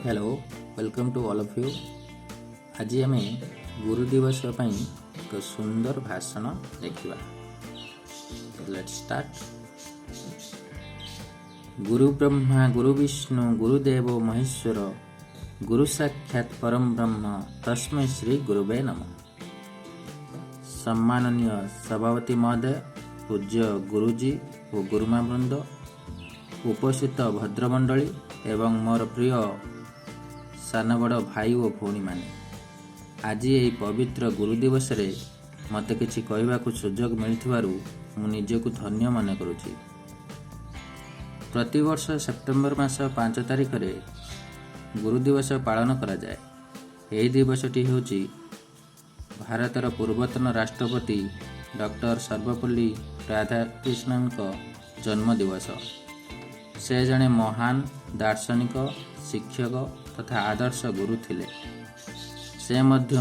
Hello, welcome to all of you. ଆଜି ଆମେ ଗୁରୁ ଦିବସ ପାଇଁ ଏକ ସୁନ୍ଦର ଭାଷଣ ଦେଖିବା। Let's start. ଗୁରୁ ବ୍ରହ୍ମା, ଗୁରୁ ବିଷ୍ଣୁ, ଗୁରୁଦେବ ମହେଶ୍ୱର, ଗୁରୁ ସାକ୍ଷାତ ପରମ ବ୍ରହ୍ମ, ତସ୍ମୈ ଶ୍ରୀ ଗୁରୁବେ ନମଃ। ସମ୍ମାନନୀୟ ସଭାପତି ମହୋଦୟ, ପୂଜ୍ୟ ଗୁରୁଜୀ ଓ ଗୁରୁମା ବୃନ୍ଦ, ଉପସ୍ଥିତ ଭଦ୍ରମଣ୍ଡଳୀ ଏବଂ ମୋର ପ୍ରିୟ ସାନ ବଡ଼ ଭାଇ ଓ ଭଉଣୀମାନେ, ଆଜି ଏହି ପବିତ୍ର ଗୁରୁ ଦିବସରେ ମୋତେ କିଛି କହିବାକୁ ସୁଯୋଗ ମିଳିଥିବାରୁ ମୁଁ ନିଜକୁ ଧନ୍ୟ ମନେ କରୁଛି। ପ୍ରତିବର୍ଷ ସେପ୍ଟେମ୍ବର ମାସ 5 ତାରିଖରେ ଗୁରୁ ଦିବସ ପାଳନ କରାଯାଏ। ଏହି ଦିବସଟି ହେଉଛି ଭାରତର ପୂର୍ବତନ ରାଷ୍ଟ୍ରପତି ଡକ୍ଟର ସର୍ବପଲ୍ଲୀ ରାଧାକୃଷ୍ଣନଙ୍କ ଜନ୍ମ ଦିବସ। ସେ ଜଣେ ମହାନ ଦାର୍ଶନିକ, ଶିକ୍ଷକ ତଥା ଆଦର୍ଶ ଗୁରୁ ଥିଲେ। ସେ ମଧ୍ୟ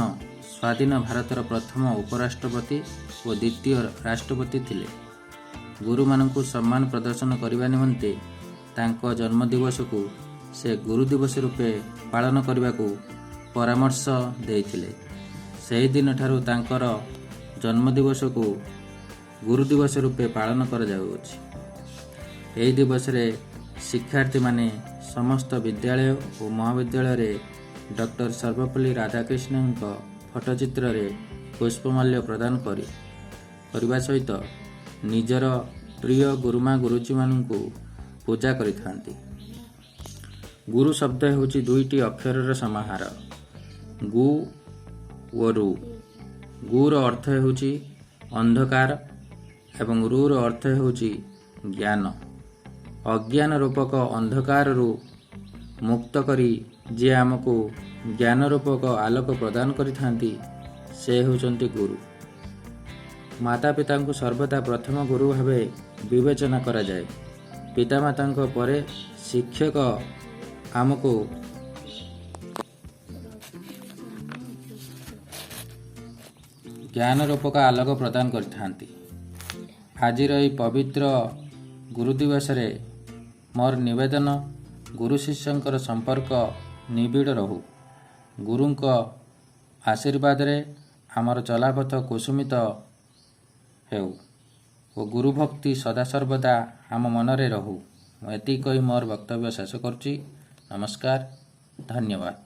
ସ୍ୱାଧୀନ ଭାରତର ପ୍ରଥମ ଉପରାଷ୍ଟ୍ରପତି ଓ ଦ୍ୱିତୀୟ ରାଷ୍ଟ୍ରପତି ଥିଲେ। ଗୁରୁମାନଙ୍କୁ ସମ୍ମାନ ପ୍ରଦର୍ଶନ କରିବା ନିମନ୍ତେ ତାଙ୍କ ଜନ୍ମଦିବସକୁ ସେ ଗୁରୁ ଦିବସ ରୂପେ ପାଳନ କରିବାକୁ ପରାମର୍ଶ ଦେଇଥିଲେ। ସେହିଦିନଠାରୁ ତାଙ୍କର ଜନ୍ମଦିବସକୁ ଗୁରୁ ଦିବସ ରୂପେ ପାଳନ କରାଯାଉଅଛି। ଏହି ଦିବସରେ ଶିକ୍ଷାର୍ଥୀମାନେ ସମସ୍ତ ବିଦ୍ୟାଳୟ ଓ ମହାବିଦ୍ୟାଳୟରେ ଡକ୍ଟର ସର୍ବପଲ୍ଲୀ ରାଧାକୃଷ୍ଣନଙ୍କ ଫଟୋଚିତ୍ରରେ ପୁଷ୍ପମାଲ୍ୟ ପ୍ରଦାନ କରିବା ସହିତ ନିଜର ପ୍ରିୟ ଗୁରୁମା ଗୁରୁଜୀମାନଙ୍କୁ ପୂଜା କରିଥାନ୍ତି। ଗୁରୁ ଶବ୍ଦ ହେଉଛି ଦୁଇଟି ଅକ୍ଷରର ସମାହାର, ଗୁ ଓ ରୁ। ଗୁର ଅର୍ଥ ହେଉଛି ଅନ୍ଧକାର ଏବଂ ରୁର ଅର୍ଥ ହେଉଛି ଜ୍ଞାନ। ଅଜ୍ଞାନ ରୂପକ ଅନ୍ଧକାରରୁ ମୁକ୍ତ କରି ଯିଏ ଆମକୁ ଜ୍ଞାନ ରୂପକ ଆଲୋକ ପ୍ରଦାନ କରିଥାନ୍ତି, ସେ ହେଉଛନ୍ତି ଗୁରୁ। ମାତା ପିତାଙ୍କୁ ସର୍ବଦା ପ୍ରଥମ ଗୁରୁ ଭାବେ ବିବେଚନା କରାଯାଏ। ପିତାମାତାଙ୍କ ପରେ ଶିକ୍ଷକ ଆମକୁ ଜ୍ଞାନ ରୂପକ ଆଲୋକ ପ୍ରଦାନ କରିଥାନ୍ତି। ଆଜିର ଏହି ପବିତ୍ର ଗୁରୁ ଦିବସରେ ମୋର ନିବେଦନ, ଗୁରୁ ଶିଷ୍ୟଙ୍କର ସମ୍ପର୍କ ନିବିଡ଼ ରହୁ। ଗୁରୁଙ୍କ ଆଶୀର୍ବାଦରେ ଆମର ଚଲାପଥ କୁସୁମିତ ହେଉ ଓ ଗୁରୁଭକ୍ତି ସଦାସର୍ବଦା ଆମ ମନରେ ରହୁ। ମୁଁ ଏତିକି କହି ମୋର ବକ୍ତବ୍ୟ ଶେଷ କରୁଛି। ନମସ୍କାର, ଧନ୍ୟବାଦ।